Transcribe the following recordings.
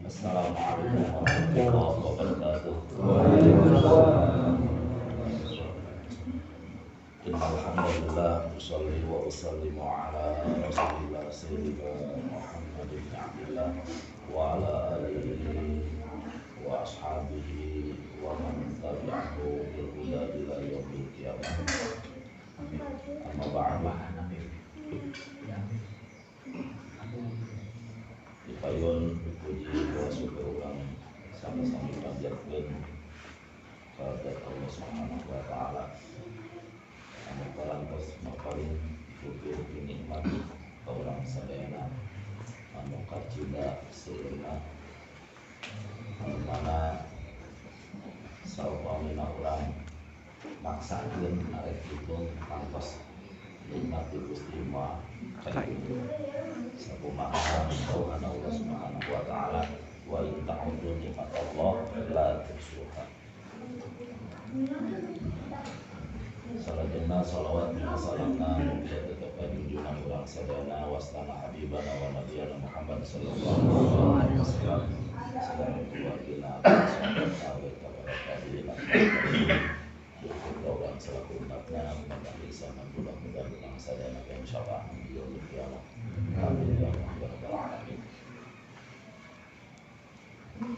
Assalamualaikum warahmatullahi wabarakatuh. Alhamdulillah, usalli wa usallimu ala rasulillah sayyidina Muhammad ibn Abdillah wa ala alihi wa ashabihi wa man tabi'ahu bil huda ila yaumil qiyamah. Amma ba'du. Dipayun dipuji wa syukur urang sami-sami panjatkeun ka Allah Subhanahu wa taala. Anu parantos maparin syukur nikmat ka urang sadayana anu kacida seueurna anu mana saupamina urang maksakeun arek hitung kantos nikmat Gusti mah kaitu sakumaha dawuhna Allah Subhanahu wa taala wa in ta'uddu nikmatallah la tuhsuha. Salajengna salawat jeung salamna mugia tetep ka junjungan urang sadayana wastana habibana wa nabiyana Muhammad sallallahu alaihi wasallam sadaya keluargina sahabat tabi'in urang selaku umatna mudah-mudahan urang sadayana insyaallah di yaumil qiyamah. Amin ya rabbal alamin.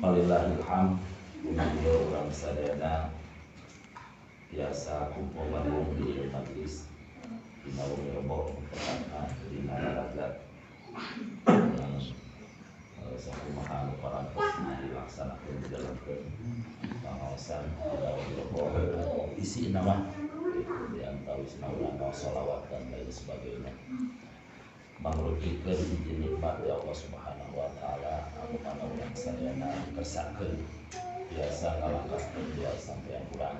Walillahil hamd. Mugia urang sadayana biasa kumpul bareng di majelis dina wengi Rebo pertama dina raraga sakumaha anu parantos dilaksanakeun dijalankeun pangaosan dina wengi Rebo isi nama di antawisna urang maos sholawat dan lain sebagainya mangrukikeun hiji nikmat ya Allah Subhanahu wa taala anu mana urang sadayana kersakeun biasa ngalangkahkeun dia sampean urang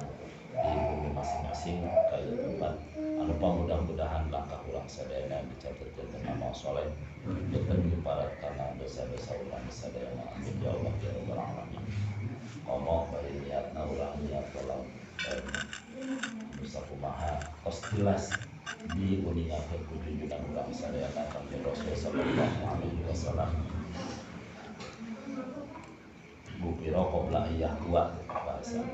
di bumi masing-masing kaya tempat anu mudah-mudahan langkah urang sadayana dicatatkeun kana amal soleh boten diparat kana dosa-dosa urang sadayana. Amin ya Allah ya rabbal alamin. Komo bari niatna urang niat dalam sakumaha tos jelas diuningakeun ku junjungan urang sadayana Kanjeng Rasul sallallahu alaihi wasallam. Bupiro qabla ayyah kuat bahasa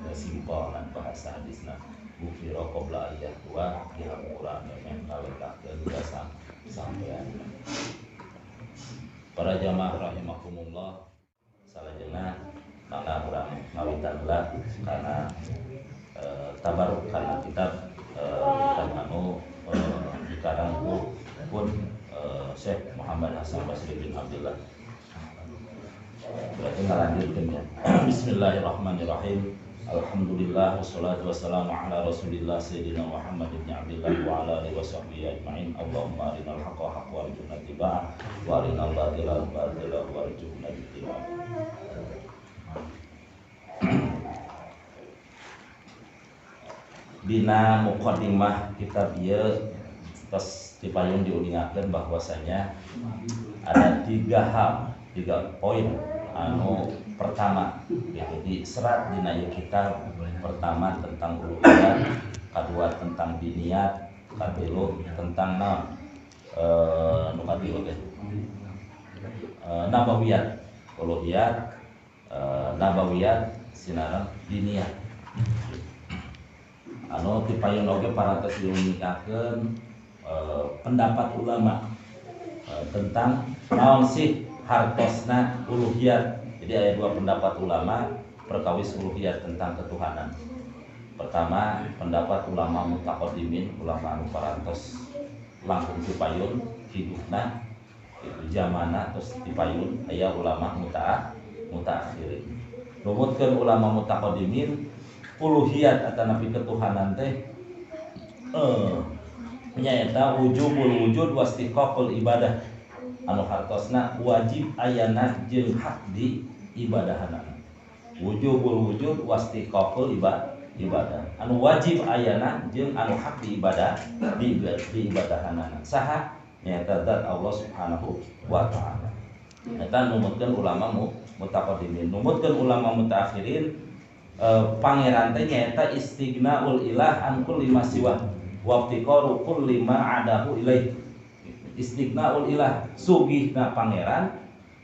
kesimpulan bahasa hadisna bufiro qabla ayyah kuat dihampura memang kalekahkeun ka sampean. Para jamaah rahimakumullah, salajengna mangga urang ngawitan heula kana tabaruk kana kitab kitab anu dikarang ku pun Syekh Muhammad Hasan Basri bin Abdullah. Berarti ngalanjutkeun ya. Bismillahirrahmanirrahim. Alhamdulillah wassalatu wassalamu ala Rasulillah sayyidina Muhammad ibn Abdillah wa ala alihi wasahbihi ajmain. Allahumma arinal haqqa haqqan warzuqna ittiba'ah wa arinal batila batila warzuqna ijtinabah. Dina muqaddimah kitab ieu tos dipayung diuningakeun bahwasanya ada tiga hal, tiga poin anu pertama gitu di serat dina ieu kitab. Pertama tentang uluhiyat, kedua tentang diniyat, katilu tentang naon nu katilu teh nabawiyat, uluhiyat, nabawiyat sinaran diniyat. Anu dipayun oge parantos diuningakeun pendapat ulama tentang naon sih hartosna uluhiyat. Jadi ada dua pendapat ulama perkawis uluhiyat tentang ketuhanan. Pertama, pendapat ulama mutaqaddimin, ulama anu parantos langkung dipayun hidupna itu zamana terus dipayun aya ulama mutaakhirin. Numutkeun ulama mutaqaddimin uluhiyat atanapi ketuhanan teh nyaeta wujubul wujud wastiqaqul ibadah. Anu hartosna wajib ayana jeung hak di ibadahanana. Wujubul wujud wastiqaqul ibadah. Anu wajib ayana jeung anu hak di ibadah di ibadahanana. Saha? Nyaeta zat Allah Subhanahu wa taala. Eta numutkeun ulama mutaqaddimin, numutkeun ulama mutaakhirin pangeran teh nyaeta istighnaul ilah an kulli ma siwa wa iftiqaru kulli ma adahu ilaih. Istighnaul ilah, sugihna pangeran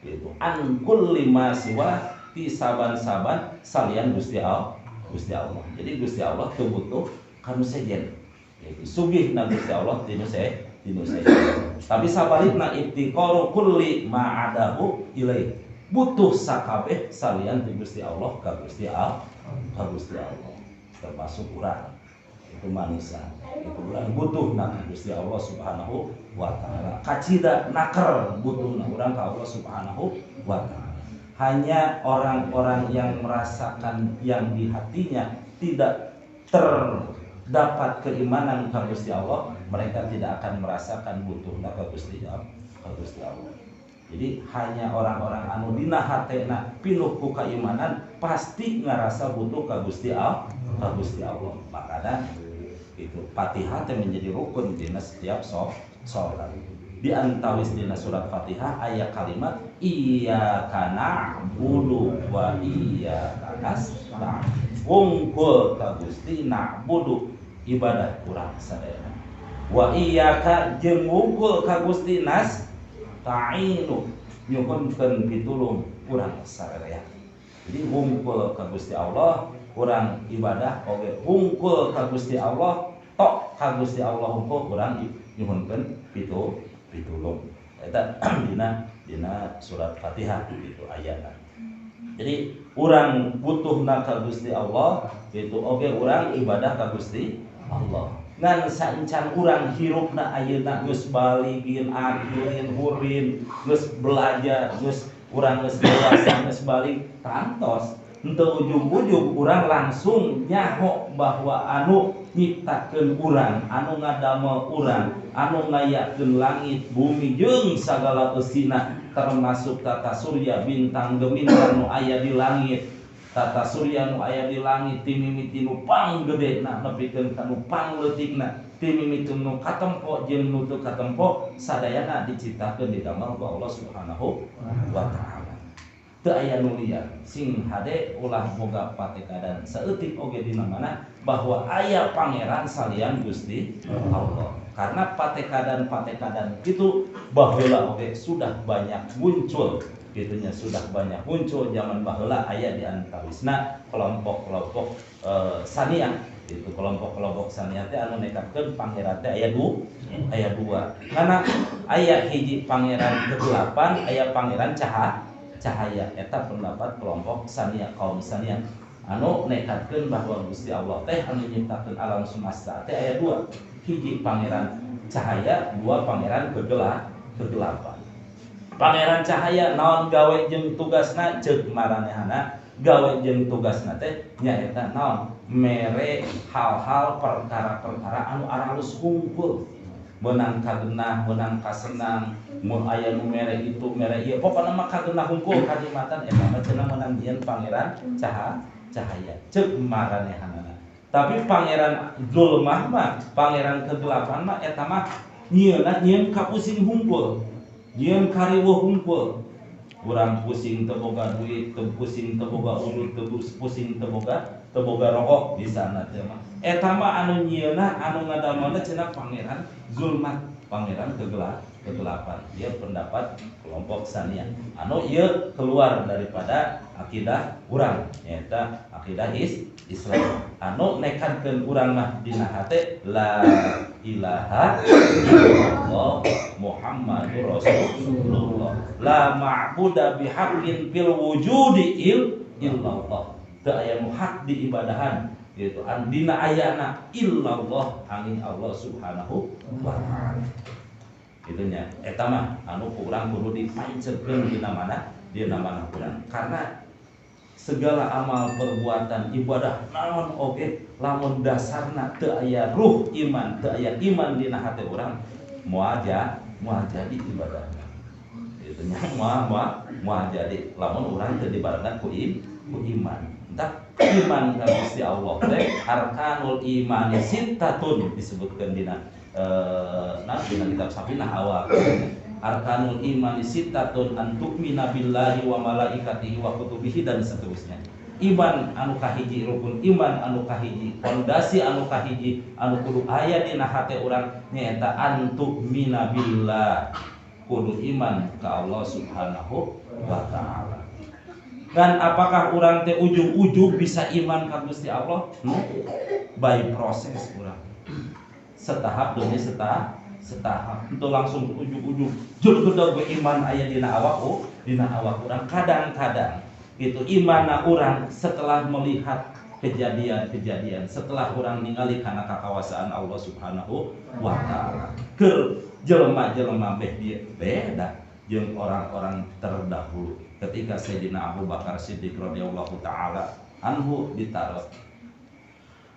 Yaitu an kulli ma siwa ti saban-saban salian Gusti Allah. Gusti Allah. Jadi Gusti Allah teu butuh kanu sejen. Yaitu sugihna Gusti Allah tinu sejen. Tapi sabalikna iftiqaru kulli ma adahu ilaih. Butuh sakabeh salian ti Gusti Allah ka Gusti Allah, ka Gusti Allah. Termasuk urang itu manusia. Itu urang butuh na Gusti Allah Subhanahu wa taala. Kacida naker butuhna urang ka Allah Subhanahu wa taala. Hanya orang-orang yang merasakan yang di hatinya tidak terdapat keimanan ka Gusti Allah, mereka tidak akan merasakan butuhna ka Gusti Allah. Jadi hanya orang-orang anu dina hatena pinuh ku keimanan pasti ngarasa butuh ka Gusti Allah, ka Gusti Allah. Makanya itu Fatihah teh menjadi rukun dina setiap sholat. Di antawis dina surat Fatihah aya kalimat iyyaka na'budu wa iyyaka nasta'in. Wungkul ka Gusti na'budu ibadah urang sadayana. Wa iyyaka jeung wungkul ka Gusti nasta'inu nyuhunkeun pitulung urang sadaya. Jadi wungkul ka Gusti Allah urang ibadah oge wungkul ka Gusti Allah tok ka Gusti Allah wungkul urang nyuhunkeun pitulung. Eta dina surat Fatihah itu ayatna. Jadi urang butuhna ka Gusti Allah itu oge urang ibadah ka Gusti Allah. Ngan saencan urang hirupna ayeuna geus baligin akilin hurin geus belajar geus urang geus dewasa geus balik tangtos henteu ujug-ujug urang langsung nyaho bahwa anu nyiptakeun urang, anu ngadamel urang, anu ngayakeun langit, bumi jeung sagala eusina termasuk tata surya, bintang gemintang nu aya di langit. Tata surya nu aya di langit timimiti nu panggedena nepikeun ka nu pangleutikna, timimiti nu katempo jeung nu teu katempo sadayana diciptakeun didamel ku Allah Subhanahu wa taala. Teu aya nu liar sing hade ulah boga patekadan saeutik oge dina mana bahwa aya pangeran salian Gusti Allah. Karena patekadan-patekadan itu baheula oge sudah banyak muncul. Gitunya sudah banyak muncul zaman baheula aya di antawisna kelompok-kelompok saniah. Itu kelompok-kelompok saniah teh anu nekatkeun pangeran teh aya dua. Karena aya hiji pangeran kegelapan, aya pangeran cahaya. Eta pendapat kelompok saniah, kaum saniah anu nekatkeun bahwa Gusti Allah teh anu nyiptakeun alam semesta teh aya dua, hiji pangeran cahaya, dua pangeran kegelapan. Pangeran cahaya naon gawe jeung tugasna ceuk maranehana, gawe jeung tugasna teh nyaeta naon mere hal-hal perkara-perkara anu aralus hungkul, meunang kagenah, meunang kasenang, mun aya nu mere itu mere ieu, pokona mah kagenah hungkul kanikmatan eta mah cenah meunang jieun pangeran cahaya ceuk maranehanana. Tapi pangeran zulmah mah, pangeran kegelapan mah eta mah nyieunna nyieun kapusing hungkul, nyieun kariweuh hungkul. Urang pusing teu boga duit, teu pusing teu boga urut, teu pusing teu boga rokok di sana teh mah. Eta mah anu nyieunna anu ngadamelna cenah pangeran zulmat, pangeran kegelapan. Dia pendapat kelompok saniah. Anu ieu keluar daripada akidah urang, nyaeta akidah Islam. Anu nekadkeun urang mah dina hate la ilaha illallah Muhammadur Rasulullah. La ma'budu bihaqqin fil wujudi illallah. Teu aya nu hak diibadahan gitu. Dina ayana illallah angin Allah Subhanahu wa taala. Itunya eta mah anu ku urang kudu dipancekeun dina mana urang. Karena segala amal perbuatan ibadah naon oge lamun dasarna teu aya ruh iman, teu aya iman dina hate urang, moal jadi ibadahna. Itunya moal jadi lamun urang teu dibarengan ku iman. Entah iman ka Gusti Allah teh arkanul imani sittatun disebutkeun dina dina kitab Safinah awal. Arkanul imani sittatun an tu'mina billahi wa malaikatihi wa kutubihi dan seterusnya. Iman anu kahiji, rukun iman anu kahiji, pondasi anu kahiji anu kudu aya dina hate urang nyaeta an tu'mina billah. Kudu iman ke Allah Subhanahu wa Ta'ala. Dan apakah urang teh ujug-ujug bisa iman ka Gusti Allah? No. By proses urang. Setahap demi setahap. Itu langsung ujug-ujug. Jul kudu iman aya dina awak, oh, dina awak urang. Kadang-kadang itu imana urang setelah melihat kejadian-kejadian, setelah urang ningali kana kakawasaan Allah Subhanahu wa Ta'ala. Keur jelema-jelema beh dia beda jeung orang-orang terdahulu. Ketika Sayyidina Abu Bakar Siddiq radhiyallahu taala anhu ditaros,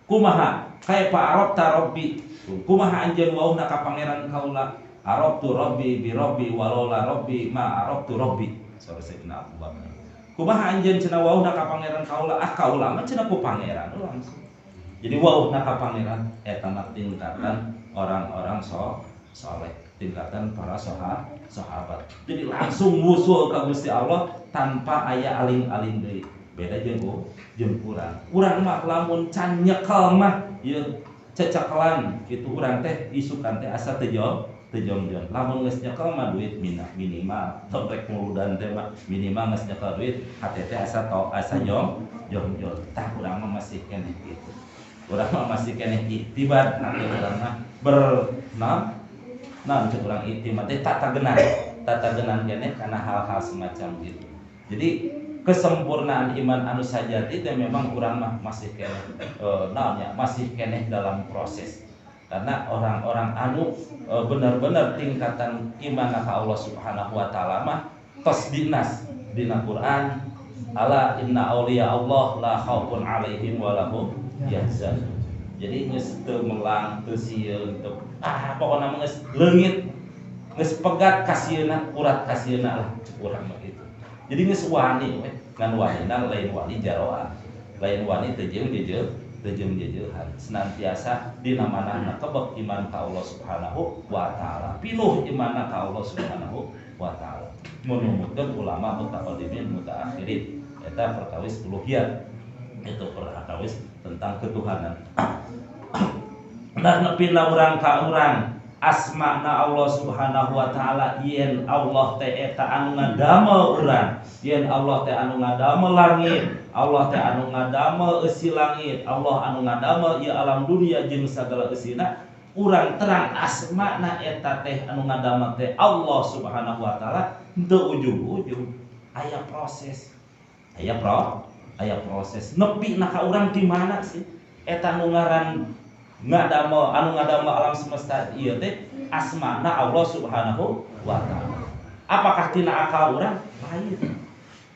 "Kumaha kaifa arafta rabbi?" Kumaha anjeun wauhna ka pangeran kaula? "Araftu rabbi bi rabbi walaula rabbi ma araftu rabbi." Saur Sayyidina Abu Bakar. Kumaha anjeun cenah wauhna ka pangeran kaula? Ah, kaula mah cenah ku pangeran langsung. Jadi wauhna ka pangeran eta mah tingkatan orang-orang soleh, tingkatan para sahabat. Jadi langsung wusul ka Gusti Allah tanpa aya aling-aling deui. Beda jeung jeung urang. Urang mah lamun can nyekel mah ieu cecekelan kitu urang teh isukan teh asa teu jongjon. Lamun geus nyekel mah duit minimal rek muludan teh mah minimal geus nyekel duit hate teh asa to asa jongjon. Tah, urang mah masih keneh kitu. Urang mah masih keneh iktibar hate urang mah ber nah, cek urang iktibar teh tata genan keneh karena hal-hal semacam gitu. Jadi kesempurnaan iman anu sajati teh memang urang mah masih keneh naonnya, masih keneh dalam proses. Karena orang-orang anu benar-benar tingkatan iman ka Allah Subhanahu wa Taala mah tos dinas dina Quran, "Ala inna auliya Allah la khaufun alaihim wa lahum yahzanun." Jadi geus teu melang, teu sieun, teu ah pokona mah geus leungit, geus pegat kasieuna, urat kasieuna lah cek urang mah gitu. Jadi geus wani we, ngan wanina lain wani jaroan, lain wani teu jeung jeujeuh, teu jeung jejeuhan. Senantiasa dina manahna kebek iman ka Allah Subhanahu wa Taala, pinuh imanna ka Allah Subhanahu wa Taala. Menumutkeun ulama mutaqaddimin mutaakhirin eta perkawis uluhiyat, itu perkawis tentang ketuhanan. Nah, nepina urang ka urang asma'na Allah Subhanahu wa Ta'ala, yen Allah teh eta anu ngadamel urang, yen Allah teh anu ngadamel langit, Allah teh anu ngadamel eusi langit, Allah anu ngadamel ieu alam dunia jeung sagala eusina, urang terang asma'na eta teh anu ngadamel teh Allah Subhanahu wa Ta'ala, henteu ujug-ujug, aya proses, aya proses nepi na ka urang. Di mana sih eta nu ngaran ngadamel, anu ngadamel alam semesta ieu teh asmana Allah Subhanahu wa Taala? Apakah tina akal urang? Lain.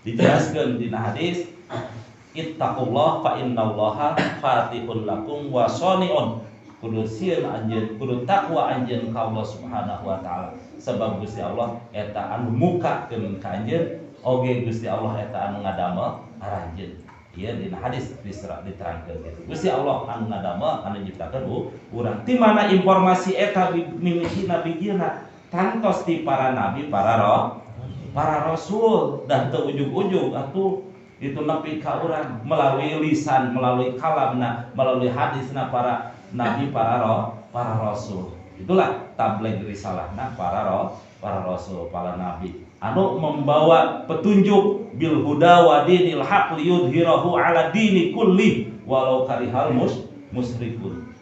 Dijelaskeun dina hadis, "Ittaqullah fa innallaha fatihun lakum wa shani'un." Kudu sieun anjeun, kudu takwa anjeun ka Allah Subhanahu wa Taala, sebab Gusti Allah eta anu mukakeun ka anjeun, oge Gusti Allah eta anu ngadamel aranjeun. Iya, dina hadis diterangkan gitu. Gusti Allah anu ngadamel, anu nyiptakeun urang. Di mana informasi eta mimitina bijilna? Tangtos ti para nabi, para rasul, dan teu ujug-ujug atuh itu nepi ka urang melalui lisan, melalui kalamna, melalui hadisna para nabi, para rasul. Itulah tabligh risalahna para rasul, para nabi anu membawa petunjuk, "Bil huda wa dinil haq liyudhhirahu ala dini kulli walau karihal musyrikun."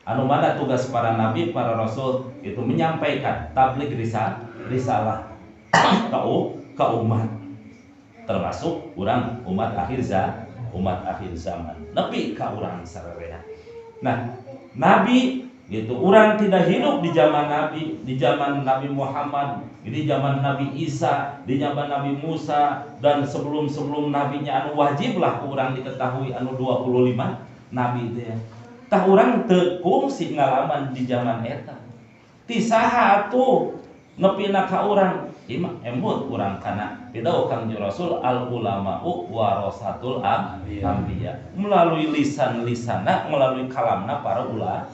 Anu mana tugas para nabi, para rasul itu menyampaikan tabligh risalah ke umat, termasuk urang umat akhir zaman nepi ka urang sararea. Nah, nabi gitu, orang tidak hidup di zaman nabi, di zaman Nabi Muhammad, di zaman Nabi Isa, di zaman Nabi Musa, dan sebelum-sebelum nabinya anu wajib lah urang diketahui anu 25 nabi itu ya. Tah, urang teu kungsi ngalaman di zaman eta. Ti saha atuh nepina ka urang? Ima emut urang kana pidawuh Kangjeng Rasul, "Al ulama'u warasatul anbiya." Melalui lisan-lisana, melalui kalamna para ulama.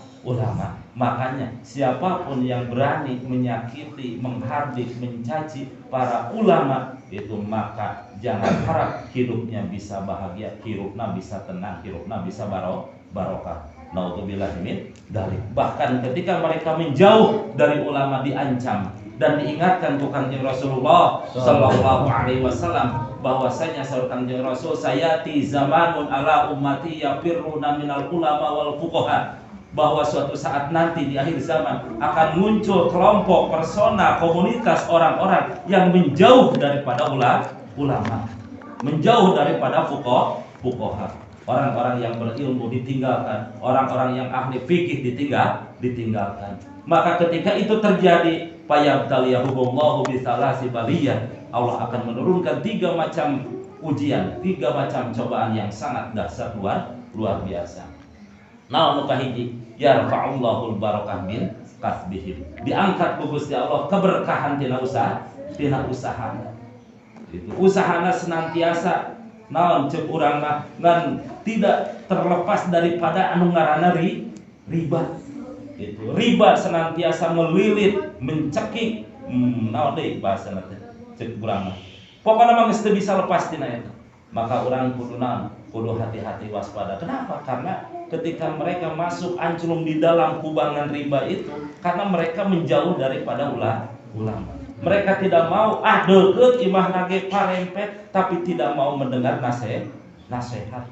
Makanya siapapun yang berani menyakiti, menghardik, mencaci para ulama itu, maka jangan harap hidupnya bisa bahagia, hidupnya bisa tenang, hidupnya bisa barokah. Naudzubillah min dalik. Bahkan ketika mereka menjauh dari ulama diancam. Dan diingatkan ku Kangjeng Rasulullah sallallahu alaihi wasallam bahwasanya saur Kangjeng Rasul sayati zamanun ala ummati yafirruna minal ulama wal fuqaha, bahwa suatu saat nanti di akhir zaman akan muncul kelompok persona komunitas orang-orang yang menjauh daripada ulama, menjauh daripada fuqaha. Orang-orang yang berilmu ditinggalkan, orang-orang yang ahli fikih ditinggalkan. Maka ketika itu terjadi, fayabtaliyahumullahu bisalasi baliyah, Allah akan menurunkan tiga macam ujian, tiga macam cobaan yang sangat dahsyat luar biasa. Nah, nu kahiji, yarfa'ullahul barakah min kasbihim. Diangkat ku Gusti Allah keberkahan tina usaha, tina usahana. Itu usahana senantiasa naon cek urang mah ngan tidak terlepas daripada anu ngaranna riba. Itu riba senantiasa melilit, mencekik, naon deui bahasana teh cek urang mah. Pokona mah geus teu bisa lepas tina eta. Maka urang kudu naon? Kudu hati-hati waspada. Kenapa? Karena ketika mereka masuk anculum di dalam kubangan riba itu, karena mereka menjauh daripada ulama. Mereka tidak mau, deket imah ge parempet, tapi tidak mau mendengar nasihat,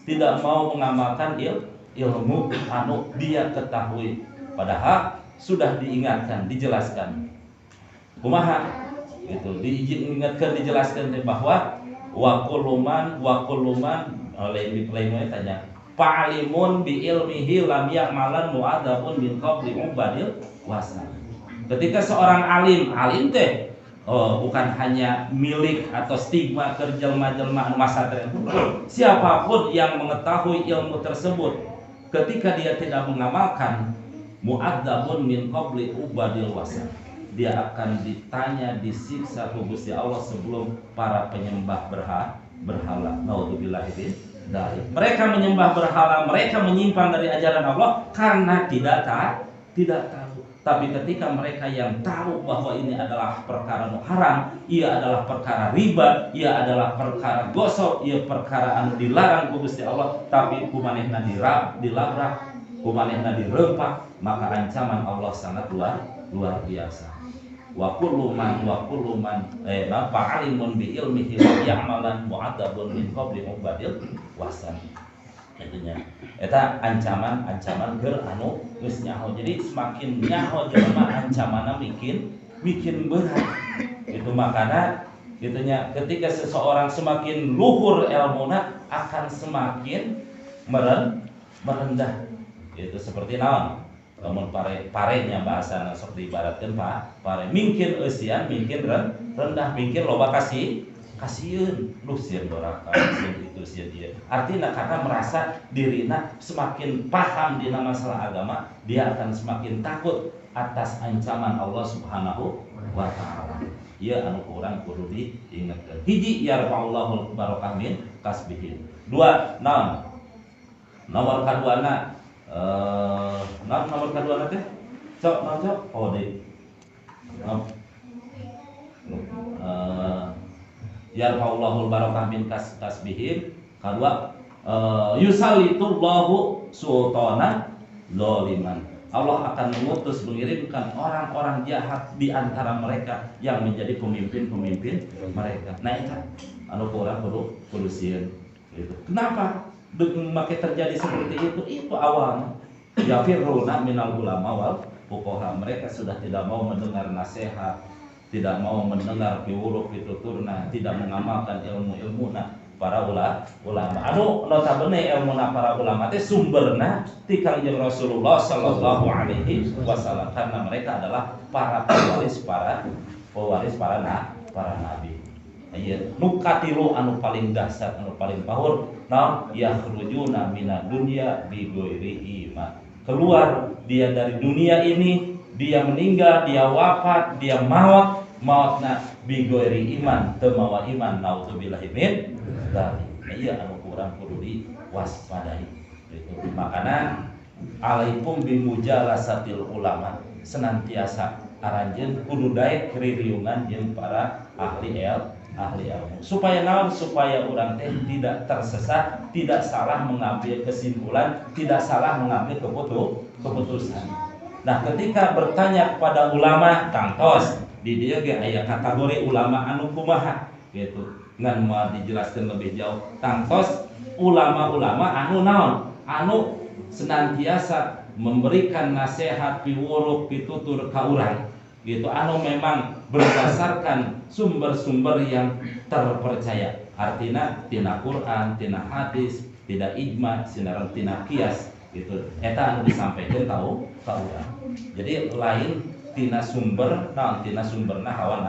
tidak mau mengamalkan ilmu anu dia ketahui. Padahal sudah diingatkan, dijelaskan. Kumaha? Itu diingatkan, dijelaskan bahwa wa kulluman oleh lain tanya fa'alimun bi ilmihi lam ya'malan mu'adzabun min qabli ubadil wasan. Ketika seorang alim teh bukan hanya milik atau stigma ke jelma-jelma anu masantren. Siapapun yang mengetahui ilmu tersebut, ketika dia tidak mengamalkan, mu'adzabun min qabli ubadil wasan, dia akan ditanya, disiksa ku Gusti Allah sebelum para penyembah berhala. Naudzubillah min dzalik. Mereka menyembah berhala, mereka menyimpang dari ajaran Allah karena tidak tahu. Tapi ketika mereka yang tahu bahwa ini adalah perkara haram, ia adalah perkara riba, ia adalah perkara gosok, ia perkara anu dilarang ku Gusti Allah, tapi ku manehna dilabrak, ku manehna dirempak, maka ancaman Allah sangat luar biasa. Wa kullu man fa'alimun bi ilmihi wa ya'malan mu'adzabun min qabli ubadil wasan. Intinya eta ancaman-ancaman keur anu geus nyaho. Jadi semakin nyaho jelema ancamanna bikin berat. Itu makana gitunya ketika seseorang semakin luhur ilmuna akan semakin merendah. Itu seperti naon? Lamun parenya bahasana sok diibaratkeun pare mingkin eusian, mingkin rendah, mingkin loba kasieun, duh sieun doraka, sieun itu sieun ieu. Artinya karena merasa dirina semakin paham dina masalah agama, dia akan semakin takut atas ancaman Allah Subhanahu wa taala. Ieu anu ku urang kudu diingatkeun. Hiji, yarfa'ullahu barakah min kasbihi. Dua, naon? Nomor kaduana nomor kaduana teh? Cok, naon cok? Oh, deui. Yarfa'ullahul barakah min kasbihim. Kedua, yusallitullahu sultana zaliman. Allah akan mengutus, mengirimkan orang-orang jahat di antara mereka yang menjadi pemimpin-pemimpin mereka. Nah, itu anu kurang kudu sieun gitu. Kenapa make terjadi seperti itu? Itu awalnya. Yafirruna minal ulama wal fuqaha. Mereka sudah tidak mau mendengar nasihat, tidak mau mendengar piwuluh pituturna, tidak mengamalkan ilmu-ilmuna para ulama. Anu notabene ilmuna para ulama teh sumberna ti Kangjeng Rasulullah sallallahu alaihi wasallam, karena mereka adalah para pewaris para nabi. Ieu nu katilu anu paling dahsyat, anu paling pahur, naon? Yakhrujuna minad dunya bi ghairi iman. Keluar dia dari dunia ini, dia meninggal, dia wafat, dia maut, mautna bi ghairi iman, teu mawa iman, naudzubillahi min dzalik. Ieu anu kurang kudu diwaspadai. Itu makana alaikum bimujalasatil ulama, senantiasa aranjeun kudu daek ririungan jeung para ahli ilmu. Supaya naon? Supaya urang teh tidak tersesat, tidak salah mengambil kesimpulan, tidak salah mengambil keputusan. Nah, ketika bertanya kepada ulama, tangtos Di dieu ge aya kategori ulama anu kumaha gitu. Ngan moal dijelaskeun lebih jauh. Tangtos ulama-ulama anu naon? Anu senantiasa memberikan nasihat, piwuruk, pitutur ka urang gitu, anu memang berdasarkan sumber-sumber yang terpercaya, artinya tina Quran, tina hadis, tidak ijma, sinareng tina kias gitu. Eta anu disampaikan tau ka urang. Jadi lain tina sumber naon, tina sumberna hawa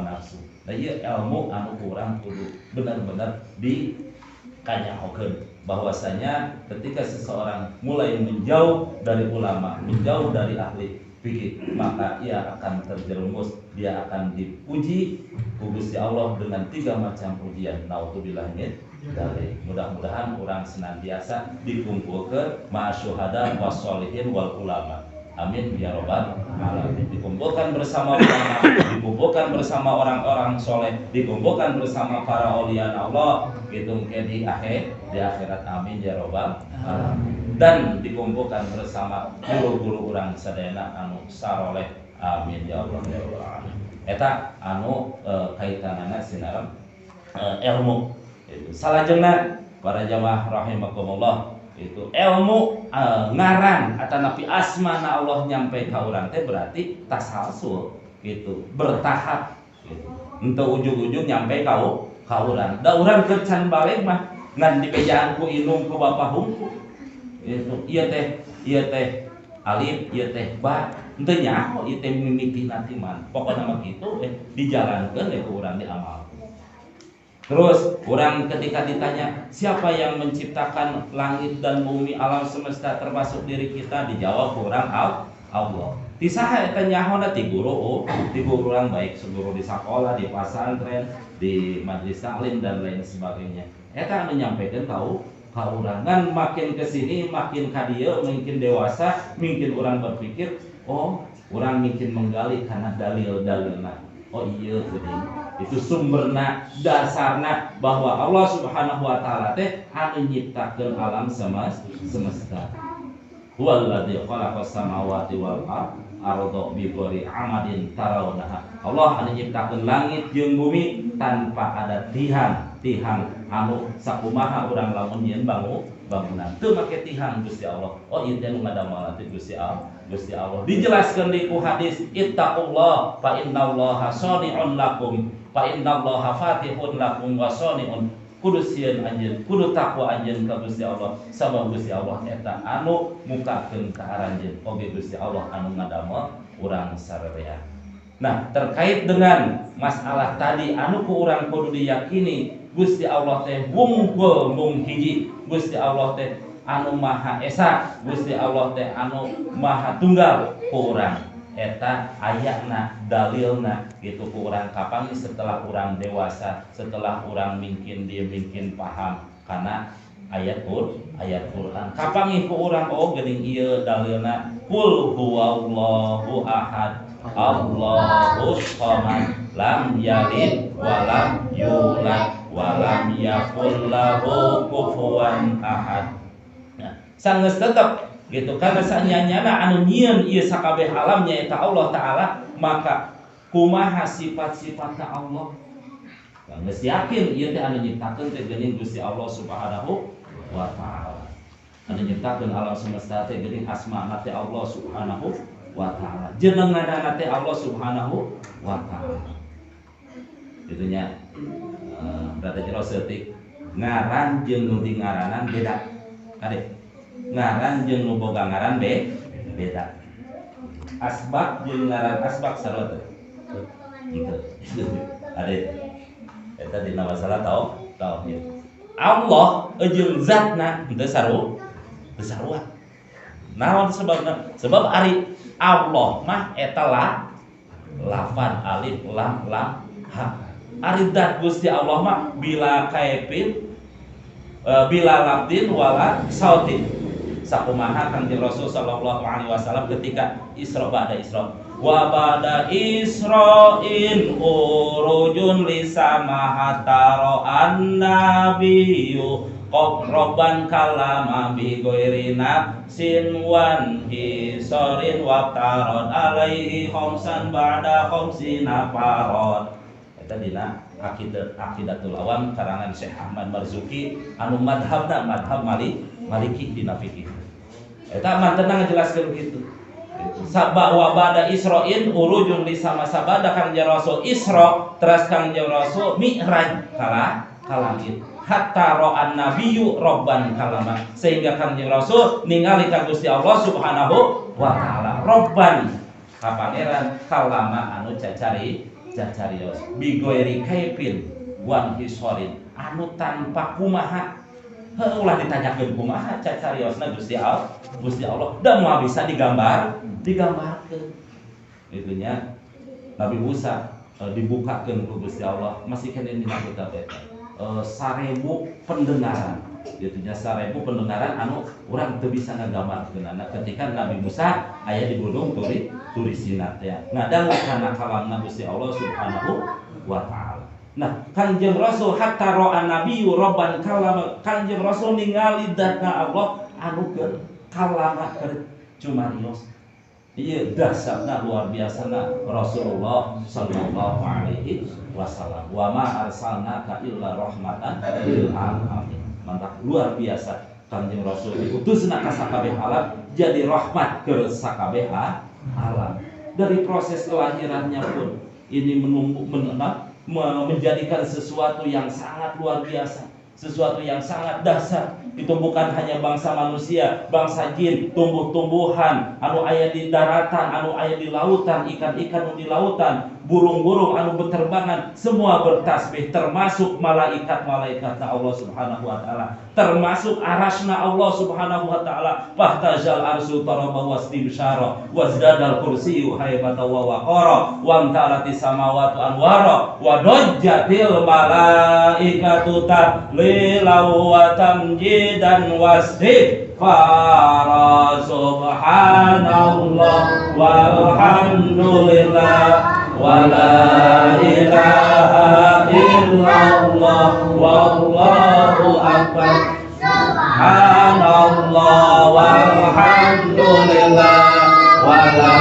nafsu. Nah ieu ilmu anu kurang kudu benar-benar dikanyahokeun bahwasanya ketika seseorang mulai menjauh dari ulama, menjauh dari ahli fikih, maka ia akan terjerumus, dia akan diuji ku Gusti Allah dengan tiga macam ujian. Naudzubillah min dzalik. Mudah-mudahan orang senantiasa dikumpulkan ma'asyuhada wassolihin wal ulama. Amin ya robbal alamin. Dikumpulkan bersama ulama, dikumpulkan bersama orang-orang soleh, dikumpulkan bersama para aulia Allah, gitu ke di akhir, di akhirat. Amin ya robbal alamin. Dan dikumpulkan bersama guru-guru urang sadayana anu saroleh. Amin ya Allah ya rabbal alamin. Eta anu kaitanana sinareng ilmu. Itu salajengna para jamaah rahimakumullah, itu ilmu ngaran atau napi asmana Allah nyampe ka urang teh berarti tasalsul gitu, bertahap gitu. Untuk ujung-ujung nyampe ka urang. Da urang keur can balik mah ngan dibejaan ku indung ku bapa hungkul. Itu ieu teh alif, ieu teh ba, henteu nyaho ieu teh mimiti nanti man. Pokona mah kitu dijalankeun ku urang diamalkeun. Terus orang ketika ditanya siapa yang menciptakan langit dan bumi, alam semesta termasuk diri kita, dijawab orang Allah. Ti saha eta nyahona? Ti guru, ti guru orang, baik guru di sekolah, di pesantren, di majelis taklim dan lain sebagainya. Eta anu nyampaikan tahu ka urang. Ngan makin kesini makin ka dieu mungkin dewasa, mungkin orang berpikir, oh orang mungkin menggali karena dalil-dalilna. Oh iya geuning. Itu sumberna, dasarna bahwa Allah Subhanahu wa taala teh anu nyiptakeun alam semesta. Huwallazi khalaqas samawati wal arda bi ghairi amadin tarawnaha. Allah anu nyiptakeun langit jeung bumi tanpa ada tihang, tihang anu sakumaha urang lamun nyieun bangunan. Teu make tihang Gusti Allah. Oh ieu teh nu ngadamel teh Gusti Allah. Gusti Allah dijelaskan di ku hadis, ittaqullah fa innallaha shani'un lakum fa innallaha fatihun lakum wa shani'un. Kudu sieun anjeun, kudu takwa anjeun ka Gusti Allah, sabab Gusti Allah eta anu mukakeun ka aranjeun, oge Gusti Allah anu ngadamel urang sararea. Nah, terkait dengan masalah tadi anu ku urang kudu diyakini Gusti Allah teh wungkul mung hiji, Gusti Allah teh anu Maha Esa, Gusti Allah teh anu Maha Tunggal ku urang. Eta ayatna, dalilna gitu ku urang kapan setelah urang dewasa, setelah urang mungkin dia mungkin paham karena ayat Quran. Kapan ku urang oh geuning ieu dalilna, qul huwallahu ahad, Allahu shamad, lam yalid wa lam yulad wa lam yakul lahu kufuwan ahad. Nah, sanggeus tetep gitu karena sanyanyana anu nyieun ieu sakabeh alam nyaeta Allah Ta'ala, maka kumaha sifat-sifatna Allah? Geus yakin ieu teh anu nyiptakeun teh geuning Gusti Allah Subhanahu wa Ta'ala. Anu nyiptakeun alam semesta teh geuning asmana teh Allah Subhanahu wa Ta'ala. Jenenganana teh Allah Subhanahu wa Ta'ala. Itu nya rada jero seutik, ngaran jeung nu di ngaranan beda. Kade ngaran jeung nu boga ngaran beda. Asbak jeung ngaran asbak sarua teh. Gitu. Ade eta dina masalah tauhid. Allah jeung zatna henteu teu sarua. Naon sebabna? Sebab ari Allah mah eta lafan alif lam lam ha. Ari zat Gusti Allah mah bila kaifin, bila labdin wala sautin. Sakumaha Kangjeng Rasul sallallahu alaihi wasallam ketika Isra ba'da Isra. Wa ba'da Isra'in urujun li sama hatta an-nabiyyu qobroban kalama bi ghairi nafsin wan hisorin wa tarad alaihi khamsan ba'da khamsina farad. Eta dina Aqidatul Awam karangan Syekh Ahmad Marzuki anu madhabna madhab Maliki dina fikih. Eta mantena ngajelaskeun kitu. Sabba wa ba'da Isra'in urujun li sama sabada Kangjeng Rasul Isra teras Kangjeng Rasul Mi'raj kala kalangit. Hatta ra'an nabiyyu robban kalama, sehingga Kangjeng Rasul ningali ka Gusti Allah Subhanahu wa taala robban ka pangeran kalama anu cacari cacarios bi ghairi kaifin wan hisorin anu tanpa kumaha. Heuh ulah ditanyakeun kumaha cacariosna Gusti Allah, Gusti Allah da moal bisa digambarkeun. Itunya Nabi Musa dibukakeun ku Gusti Allah masih keneh dina kitab eta. 1000 pendengaran, gitunya 1000 pendengaran anu urang teu bisa ngagambarkeunana ketika Nabi Musa aya di gunung Turi Sina teh ngadangu kana kalamna Gusti Allah Subhanahu wa taala. Nah, Kangjeng Rasul hatta ra'a nabiyyu rabban kalama, Kangjeng Rasul ningali datna Allah anu keur kalama keur cumarios. Ieu dahsyatna luar biasana Rasulullah sallallahu alaihi wasallam. Wa ma arsalnaka illa rahmatan lil alamin. Mantap luar biasa Kangjeng Rasul diutusna ka sakabeh alam jadi rahmat ke sakabeh alam. Dari proses kelahirannya pun ini menjadikan sesuatu yang sangat luar biasa, sesuatu yang sangat dahsyat. Itu bukan hanya bangsa manusia, bangsa jin, tumbuh-tumbuhan, anu aya di daratan, anu aya di lautan, ikan-ikan di lautan, burung-burung anu berterbangan, semua bertasbih, termasuk malaikat-malaikatna Allah Subhanahu wa taala, termasuk arasna Allah Subhanahu wa taala. Fahtazal arsu taraba wastimsyara wazdadal kursiyyu haibatan wa waqara wa amtalatis samawati anwara wa dajjatil malaikatu tahlilan wa tamjidan wastighfara. Subhanallah walhamdulillah wa la ilaha illallah wallahu akbar. Subhanallah walhamdulillah wa la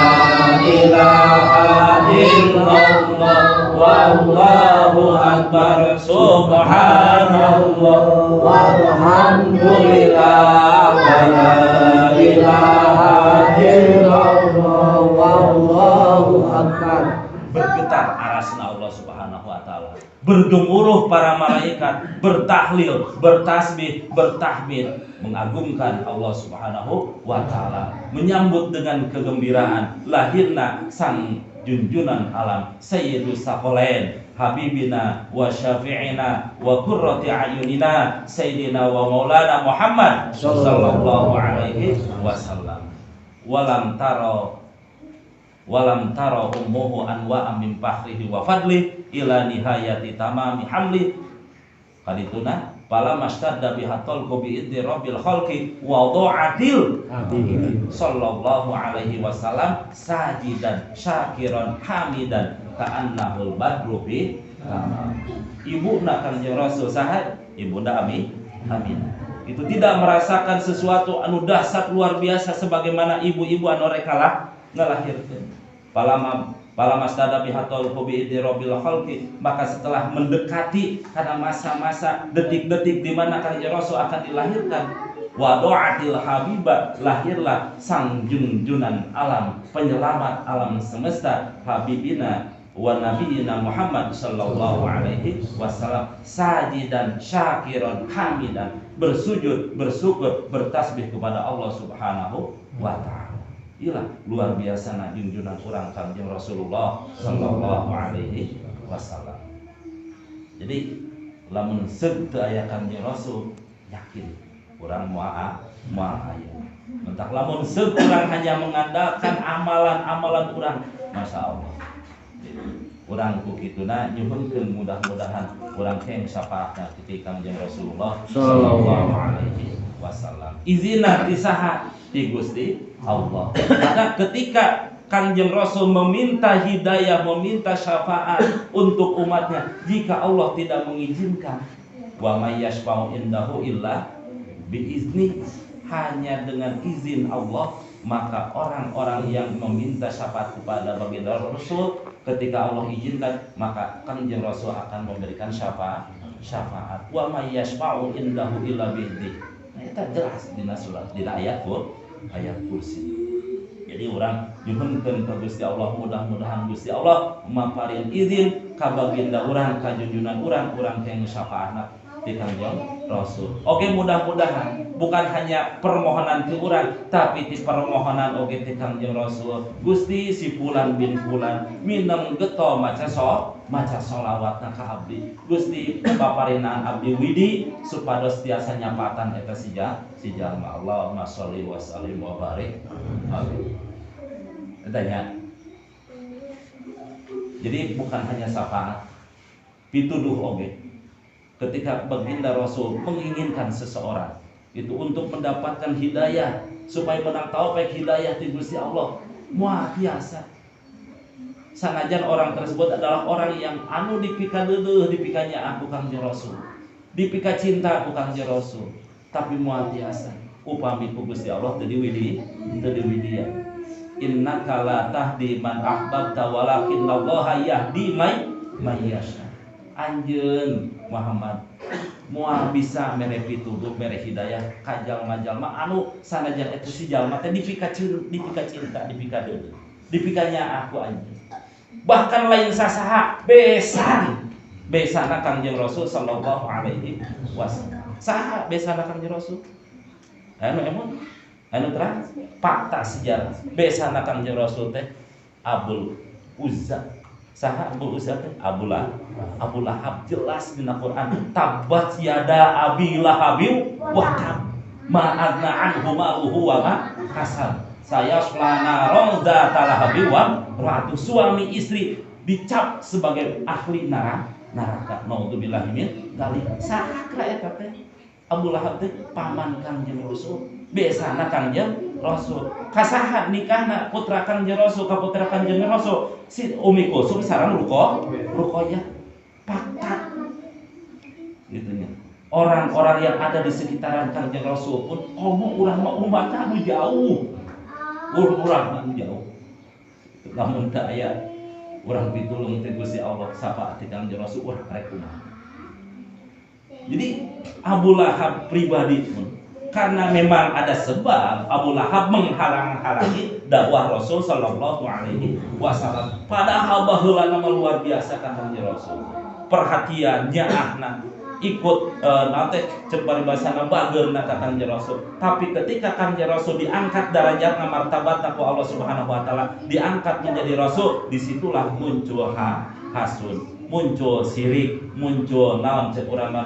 ilaha illallah wallahu akbar. Subhanallah walhamdulillah wa la ilaha illallah wallahu akbar. Bergetar arasna Allah Subhanahu wa taala, bergemuruh para malaikat, bertahlil, bertasbih, bertahmid, mengagungkan Allah Subhanahu wa taala, menyambut dengan kegembiraan lahirna sang junjunan alam Sayyidus Saqalain Habibina wa Syafi'ina wa qurrati ayunina Sayyidina wa Maulana Muhammad sallallahu alaihi wasallam. Walam tara ummuhu anwa'a min fahrihi wa fadli ila nihayati tamami hamli. Kadituna pala mastadda bihatol bi idni rabbil khalqi wa dha'atil sallallahu alaihi wasallam sajidan syakiran hamidan ka'annahul badru fi tamam. Ibuna Kangjeng Rasul saha? Ibunda Aminah. Itu tidak merasakan sesuatu anu dahsyat luar biasa sebagaimana ibu-ibu anu rek kalah ngalahirkeun. Pala mastada bihatol bi idni rabbil khalqi, maka setelah mendekati karena masa-masa detik-detik di mana Kangjeng Rasul akan dilahirkan, wa doatil habiba, lahirlah sang junjunan alam, penyelamat alam semesta, habibina wa nabiyina Muhammad sallallahu alaihi wasallam sajidan syakiran hamidan, bersujud, bersyukur, bertasbih kepada Allah Subhanahu wa taala. Ilah luar biasa na junjunan urang Kangjeng Rasulullah sallallahu alaihi wasallam. Jadi lamun seug teu aya Kangjeng Rasul, yakin urang moal aya. Mentak lamun seug urang hanya mengandalkan amalan-amalan urang, Masya Allah. Urang ku kituna nyuhunkeun mudah-mudahan urang keng syafaatna ti Kangjeng Rasulullah sallallahu alaihi wasallam. Izinna ti saha? Ti Gusti Allah. Maka ketika Kangjeng Rasul meminta hidayah, meminta syafaat untuk umatnya, jika Allah tidak mengizinkan, wa may yashfa'u indahu illa biizni, hanya dengan izin Allah, maka orang-orang yang meminta syafaat kepada baginda Rasul, ketika Allah izinkan, maka Kangjeng Rasul akan memberikan syafaat. Wa may yashfa'u indahu illa biizni. Nah, itu jelas dina surat, dina ayat kursi. Jadi orang nyuhunkeun ka Gusti Allah, mudah-mudahan Gusti Allah maparin izin ka baginda urang, ka junjunan urang, urang teh syafaatna ti Kangjeng Rasul. Oke, mudah-mudahan bukan hanya permohonan ti urang, tapi ti permohonan oge ti Kangjeng Rasul. Gusti si fulan bin fulan mineng geto maca sholawatna ka abdi. Gusti paparinaan abdi widi supados tiasa nyapatan eta si jalma. Allahumma sholli wa sallim wa barik alaihi. Tanya. Jadi bukan hanya syafaat, pituduh oge. Ketika baginda Rasul menginginkan seseorang itu untuk mendapatkan hidayah supaya menang taufik hidayah ti Gusti Allah, muah biasa. Sanajan orang tersebut adalah orang yang anu dipika leuleih, dipikanya aku Kangjeng Rasul, dipika cinta aku Kangjeng Rasul, tapi muah biasa upami ku Gusti Allah teu diwidi, teu diwidian. Innaka la tahdi man ahbabta walakinallaha yahdi may yasha. Anjeun Muhammad moal bisa mere pituduh, mere hidayah ka jalma-jalma anu sanajan eta si jalma teh dipika cinta, dipika deuleu, dipikanya aku anjeun. Bahkan lain sasaha besan, besana Kangjeng Rasul sallallahu alaihi wasallam. Saha besana Kangjeng Rasul? Anu emon anu terang fakta sejarah besana Kangjeng Rasul teh Abul Uzza. Saha Abul Uzza teh? Abu Lahab. Jelas dina Quran, tabbat yada abi lahabin wa tab ma agna anhu maluhu wa ma kasab sayasla naron dzata lahabi wa ratu. Suami istri dicap sebagai ahli neraka. Naudzubillahi min dzalik. Saha eta teh? Abu Lahab teh paman Kangjeng Rasul, besana Kangjeng Rasul. Kasaha nikahna putra Kangjeng Rasul ka putra Kangjeng Rasul si Umi Kulsum sareng Ruqayyah. Fakta gitu nya. Orang-orang yang ada di sekitaran Kangjeng Rasul pun komo urang mah umatna anu jauh. Urang anu jauh. Lamun teu aya urang pitulung teh Gusti Allah syafaat ti Kangjeng Rasul urang rek kumaha. Jadi Abu Lahab pribadi pun karena memang ada sebab Abu Lahab menghalang-halangi dakwah Rasul sallallahu alaihi wasallam. Padahal baheula nama luar biasa ka Kangjeng Rasul. Perhatian nyaahna ikut nanti cek paribasana bageurna ka Kangjeng Rasul. Tapi ketika Kangjeng Rasul diangkat darajatna martabatna ku Allah Subhanahu wa taala, diangkat menjadi rasul, disitulah muncul hasud, muncul sirik, muncul naon cek urang mah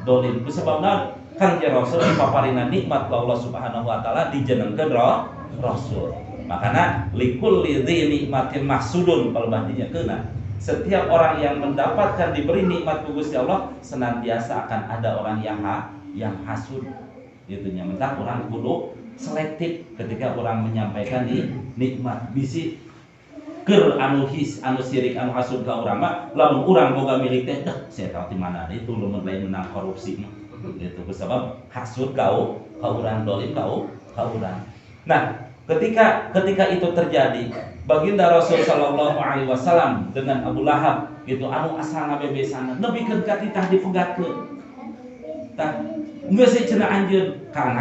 dolim. Kusabab naon? Kangjeng Rasul dipaparina nikmat ku Allah Subhanahu wa taala dijenengkeun rasul. Makana likulli dzi nikmatin mahsudun palbahdinya keuna. Setiap orang yang mendapatkan diberi nikmat ku Gusti Allah senantiasa akan ada orang yang hasud. Gitu nya. Mentah urang kudu selektif ketika orang menyampaikan nikmat. Bisi keur anu his anu sirik anu hasud ka urang mah lamun urang boga milik teh dah saya tahu di mana itu lamun lain menang korupsi mah. Gitu sebab hasud kau urang dolim kau urang. Nah, ketika itu terjadi, baginda Rasul sallallahu alaihi wasallam dengan Abu Lahab gitu anu asalna bebesana nepikeun ka titah dipegatkeun. Tah geus cenah anjeun ka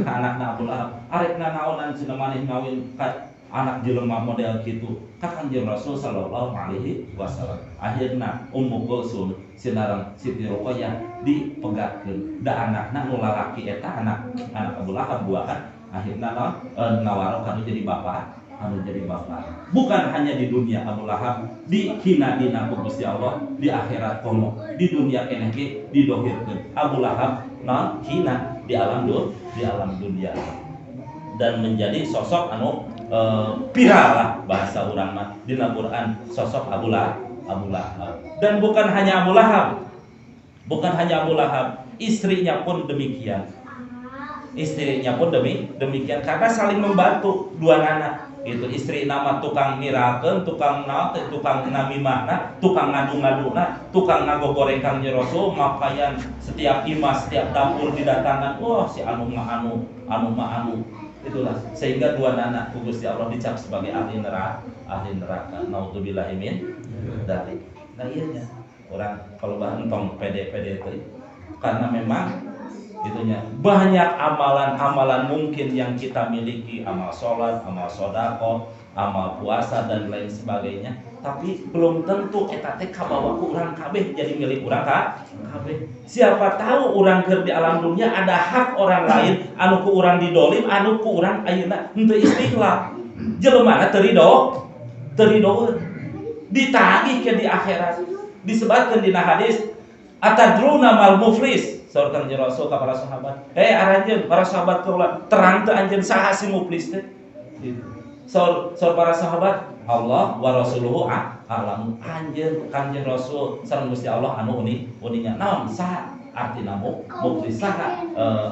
anakna Abu Lahab, arek nanaonan cenah maneh ngawin ka anak jelema model kitu ka Kangjeng Rasul sallallahu alaihi wasallam. Akhirna Ummu Kulsum sinareng Siti Ruqayyah dipegatkeun. Da anakna nu lalaki eta anak Abu Lahab buahan akhirna naon ngawaro kanu jadi bapak, anu jadi bapak. Bukan hanya di dunia Abu Lahab dihina dina ku Gusti Allah, di akhirat komo, di dunia keneh ge didohirkeun. Abu Lahab naon hina di alam dunia dan menjadi sosok anu viral lah bahasa urang mah dina Quran sosok Abu Abu Lahab. Dan bukan hanya Abu Lahab. Bukan hanya Abu Lahab, istrinya pun demikian. Istrinya pun demikian karena saling membantu dua nana. Itu istri nama tukang mirakeun, tukang naon teh, tukang namimahna, tukang ngadu-ngaduna, tukang ngagogoreng Kangjeng Rasul, makaian setiap imah, setiap dapur didatangkan. Wah, si anu mah anu, anu mah anu. Itulah sehingga dua nana ku Gusti Allah dicap sebagai ahli neraka, ahli neraka. Naudzubillahi min dzalik. Nah iya nya, orang kalau bah entong pede-pede teh karena memang itunya banyak amalan-amalan mungkin yang kita miliki, amal sholat, amal sodako, amal puasa dan lain sebagainya, tapi belum tentu eta teh kabawa ku urang kabeh jadi milik urang kabeh. Siapa tahu urang keur di alam dunia ada hak orang lain anu ku urang didolim, anu ku urang ayeuna henteu istiqlal. Jelemana teu ridho, teu ridho ditagih ke di akhirat. Disebutkan dina hadis atadruna mal muflis. Saur Kangjeng Rasul ka para sahabat, "Hei aranjeun para sahabat kaula, terang teu anjeun saha si muflis teh?" Gitu. Saur saur para sahabat, "Allah wa rasuluhu a'lamu." Anjeun Kangjeng Rasul sareng Gusti Allah anu uninya. Naon saha artina muflis, saha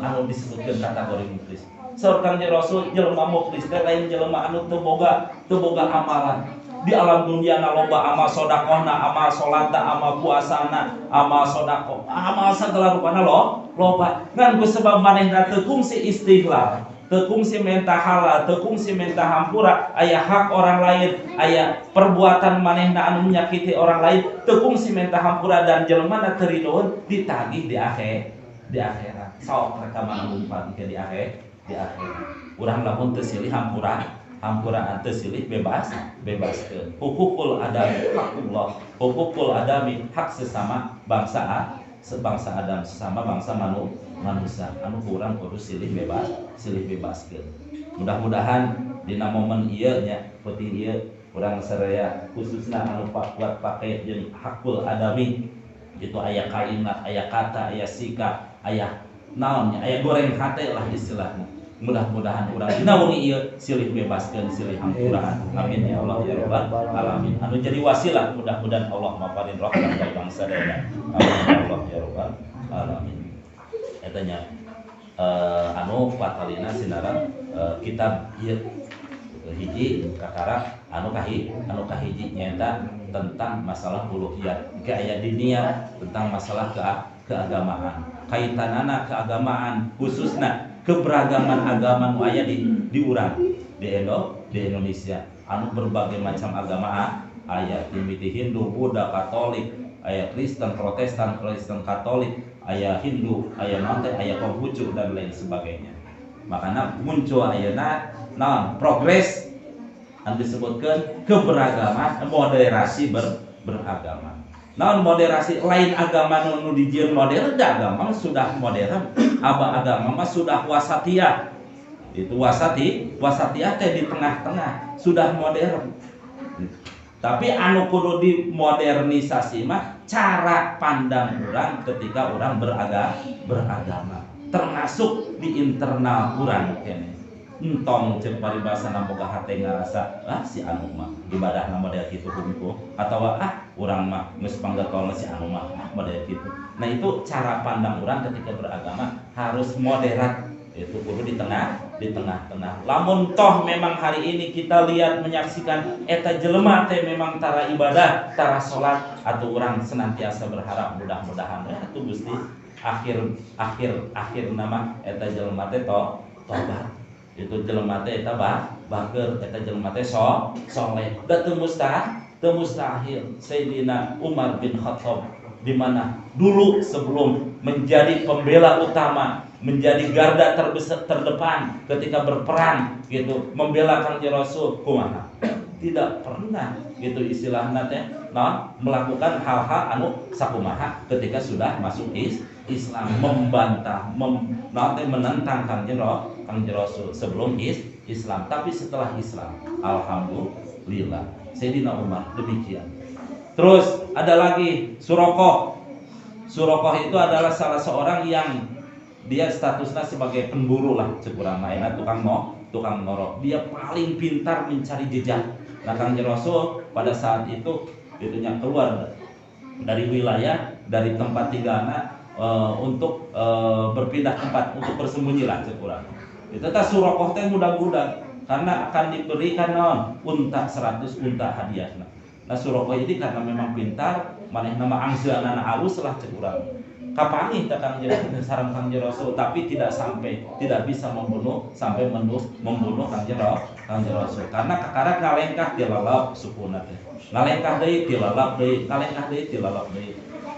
anu disebutkeun kategori muflis? Saur Kangjeng Rasul, jelema muflis teh lain jelema anu teu boga amalan. Di alam dunia na loba amal sodakohna, amal sholatna, amal puasana, amal sodako, amal segala rupana lo, loba. Ngan ku sebab manehna teu kungsi istiqlal, teu kungsi menta halal, teu kungsi menta hampura, aya hak orang lain, aya perbuatan manehna anu menyakiti orang lain, teu kungsi menta hampura dan jelema teu ridoeun, ditagih di akhirat. Sok rek mana lumpat ke di akhirat. Urang lamun teu silih hampura, hampuraan teu silih bebas bebaskeun. Hukukul adami hakullah, hukukul adami hak sesama bangsa, sebangsa Adam, sesama bangsa manusia anu kurang kudu silih bebas, silih bebaskeun. Mudah-mudahan dina momen ieu nya, penting ieu, urang saraya khususna anu kuat pakai jeung hakul adami itu aya kalimat, aya kata, aya sikap, aya naonnya, aya goreng hate lah istilahnya. Mudah-mudahan urang dina wengi ieu silih bebaskeun, silih hampuraan. Amin ya Allah ya rabbal alamin. Anu jadi wasilah mudah-mudahan Allah maparin rahmat ka urang sadaya. Amin ya Allah ya rabbal alamin. Eta nya anu patalina sinaran kitab ieu hiji kakara anu kahiji nyaeta tentang masalah uluhiyah, ge aya dinia tentang masalah keagamaan, kaitanana keagamaan khususna keberagaman agama nu aya di urang di Indonesia anu berbagai macam agama aya, timiti Hindu, Buddha, Katolik, aya Kristen, Protestan, Kristen Katolik, aya Hindu, aya naon teh, aya Konghucu dan lain sebagainya. Makanya muncul ayeuna naon progres anu disebutkan keberagaman, moderasi beragama. Naon moderasi? Lain agama nu dijieun modern da, agama sudah modern. Aba agama mah sudah wasatiyah. Itu wasatiyah teh di tengah-tengah, sudah modern. Tapi anu kudu dimodernisasi mah cara pandang orang ketika orang beragama, termasuk di internal urang kene. Entong cek paribasa boga hate ngarasa, ah si anu mah ibadahna model kitu hungkul, atau ah urang mah geus panggetol, si anu mah ah model kitu. Nah, itu cara pandang orang ketika beragama harus moderat, itu kudu di tengah, di tengah-tengah. Lamun toh memang hari ini kita lihat menyaksikan eta jelema teh memang tara ibadah, tara salat, atau orang senantiasa berharap mudah-mudahan ya tuh Gusti akhir akhir akhir nama eta jelema teh to tobat, itu jelema teh eta bah bager, eta jelema teh soleh. Da teu mustahil. Sayyidina Umar bin Khattab di mana dulu sebelum menjadi pembela utama, menjadi garda terbesar terdepan ketika berperang gitu membela Kangjeng Rasul, kumaha tidak pernah gitu istilahnya teh nah, melakukan hal-hal anu sakumaha ketika sudah masuk Islam, membantah nah, teh menentang Kangjeng Rasul sebelum Islam. Tapi setelah Islam alhamdulillah Sayyidina Umar demikian. Terus ada lagi Surokoh. Surokoh itu adalah salah seorang yang dia statusnya sebagai pemburu lah cek urang mah, tukang ngorok. Dia paling pintar mencari jejak. Nah, Kangjeng Rasul pada saat itu Itunya keluar dari wilayah, dari tempat tinggalna untuk berpindah tempat untuk bersembunyi lah cek urang. Itu teh Suraqah teh mudah-mudahan karena akan diberikan naon unta 100 unta hadiahna. Nah Suraqah ini karena memang pintar, manehna mah angseunana alus lah cek urang. Kapanggih teh Kangjeng sareng Kangjeng Rasul, tapi tidak sampai, tidak bisa membunuh sampai membunuh Kangjeng Rasul. Karena kakarak ngalengkah dilalap sukuna teh. Ngalengkah deui dilalap deui, ngalengkah deui dilalap deui.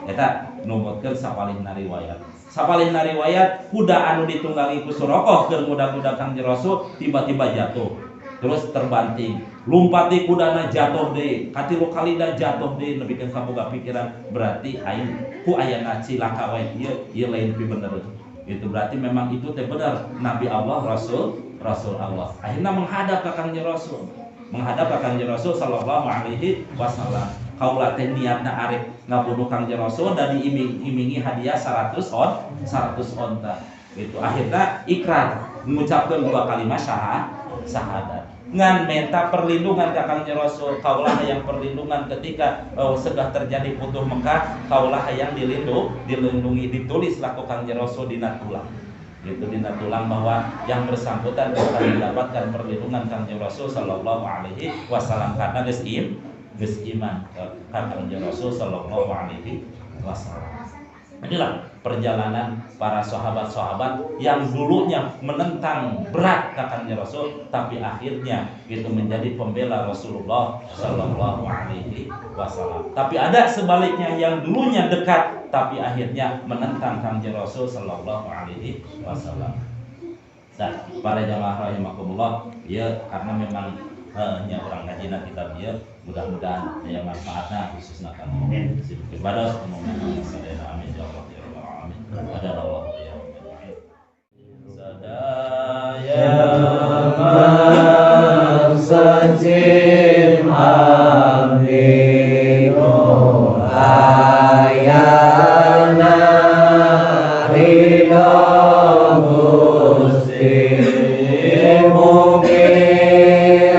Eta numutkeun sapalihna riwayat. Sapalihna riwayat kuda anu ditunggangi ku Suraqah keur ngudag-ngudag Kangjeng Rasul tiba-tiba jatuh. Terus terbanting, lumpat di kudana jatuh deui, katilu kalina jatuh deui, nepikeun kaboga pikiran berarti aing ku ayana cilaka wae ieu, ieu lain pi bener. Itu berarti memang itu teh bener Nabi Allah, Rasul Allah. Akhirnya menghadap ka Kangjeng Rasul. Menghadap ka Kangjeng Rasul sallallahu alaihi wasallam. Kaula teh niatna arek ngabunuh Kangjeng Rasul dan diiming-imingi hadiah 100 on, 100 onta. Itu akhirnya ikrar mengucapkan dua kalimat syahadat. Ngan minta perlindungan ka Kangjeng Rasul, kaulah yang perlindungan ketika sudah terjadi Futuh Mekah, kaulah yang dilindungi, ditulislah ku Kangjeng Rasul dina tulang. Itu dina tulang bahwa yang bersangkutan akan mendapatkan perlindungan Kangjeng Rasul sallallahu alaihi wasallam karena geus iman ka Kangjeng Rasul sallallahu alaihi wasallam. Inilah perjalanan para sahabat-sahabat yang dulunya menentang berat ka Kangjeng Rasul, tapi akhirnya itu menjadi pembela Rasulullah sallallahu alaihi wasallam. Tapi ada sebaliknya yang dulunya dekat tapi akhirnya menentang Kangjeng Rasul sallallahu alaihi wasallam. Nah, para jamaah rahimakumullah, ya karena memang nya orang ngajina kitab ieu, mudah-mudahan aya manfaatna khususna kanggo ibadah umumna sadayana, amin ya Allah ya rabbal alamin. Ada Allah ya ajmain. Sadaya sajim aminu ayana ridho Gusti mugi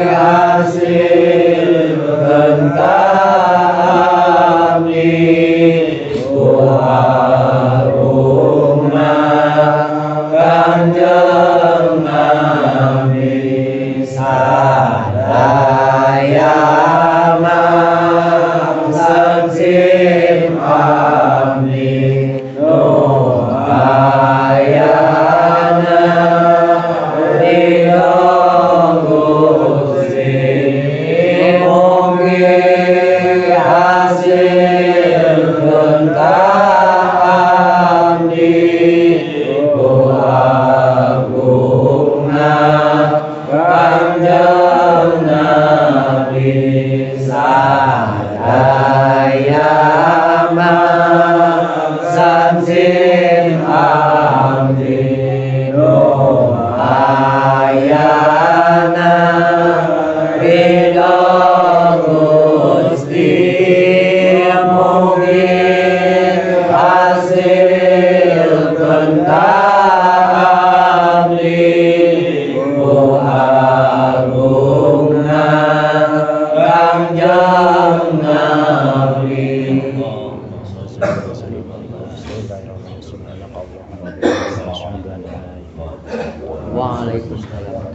hasil kami Agungna Kanjeng Nabi sadaya mangsasim abdi nu ayana ridho Gusti mugi hasil abdi Agungna Kanjeng Nabi sadaya mangsasim abdi nu ayana ridho Gusti mugi hasil abdi Agungna Kanjeng Nabi. Waalaikumsalam.